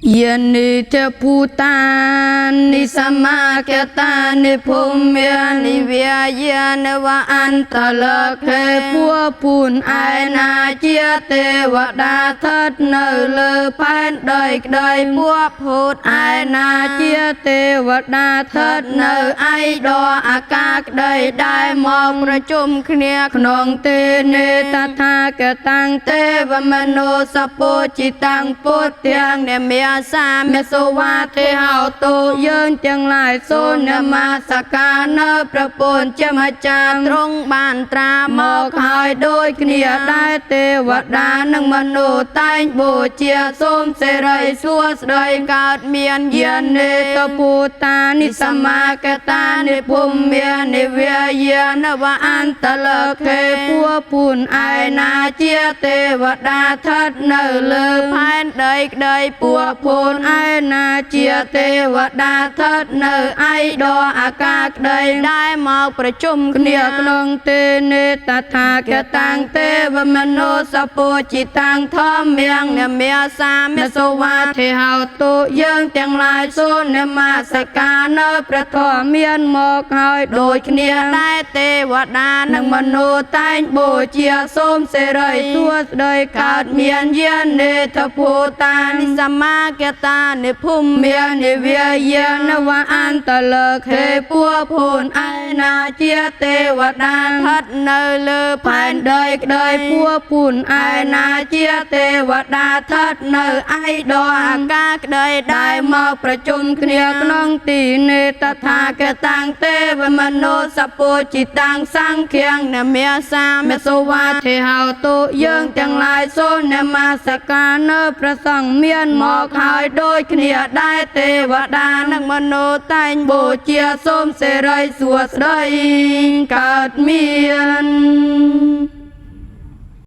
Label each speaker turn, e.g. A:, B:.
A: យានិធភូតានិសមាកតានិភូមិនិវាយានវអន្តលខេពួពូនឯណាជាទេវតាស្ថិតនៅលើផែនដីក្តីពួភូតឯណាជាទេវតាស្ថិតនៅឯដអាកាសក្តីដែលមកប្រជុំគ្នាក្នុងទេនេតថាគតាំងទេវមនោសពុจิតាំងពុទ្ធាងនិមាសាមេសុវាទេហោតោយើងទាំងឡាយសូមនមស្ការនៅព្រះពុទ្ធជាម្ចាស់
B: ទ្រង់បានត្រា
A: ម
B: មក
A: កហើយដូចគ្នាដែលទេវតានិងមនុស្សតែងបូជាសូមសិរីសួស្តី
B: កើតមាន
A: យានេតពូតានិសមាកតានិភូមិនិវាយានវអន្តលខេពួពូនឯណាជាទេវតាស្ថិតនៅលើ
B: ផែនដីក្តី
A: ពួភូនឯណាជាទេវតាស្ថិតនៅឯដអាកាសក្តី
B: ដែលមកប្រជុំ
A: គ្នាក្នុងទេនេតថាគតាំងទេវមនោសពុจิតាំងធម្មំ
B: នមាសា
A: មសុវាទេហោតុយើងទាំងឡាយសូមនមស្ការនៅព្រះធម៌មានមកហើយដូចគ្នា
B: ដែលទេវតា
A: និងមនុស្សតែងបូជាសូមសិរីសួស្តីកើតមានយានេធភូតា
B: និ
A: និ
B: សមាកតានិភូមិ
A: មាននិវាយានវអន្តលខេពួភូនឯណាជាទេវតា
B: ស្ថិតនៅលើ
A: ផែនដីក្តីពួពូនឯណាជាទេវតាស្ថិតនៅឯដអា
B: អាកាសក្តី
A: ដែ
B: ដែល ល
A: មកប្រជុំគ្នាក្នុងទីនេតថាគតាំងទេវមនោសពុจิតាំងសង្ឃាង
B: នមាសា
A: មេសុវាទេហោតុយើងទាំងឡាយសូមនមស្ការនៅព្រះសង្ឃមានមកហើយដូចគ្នាដែលទេវតា
B: និងមនុស្សតែង
A: បូជាសូមសិរីសួស្តីកើតមាន។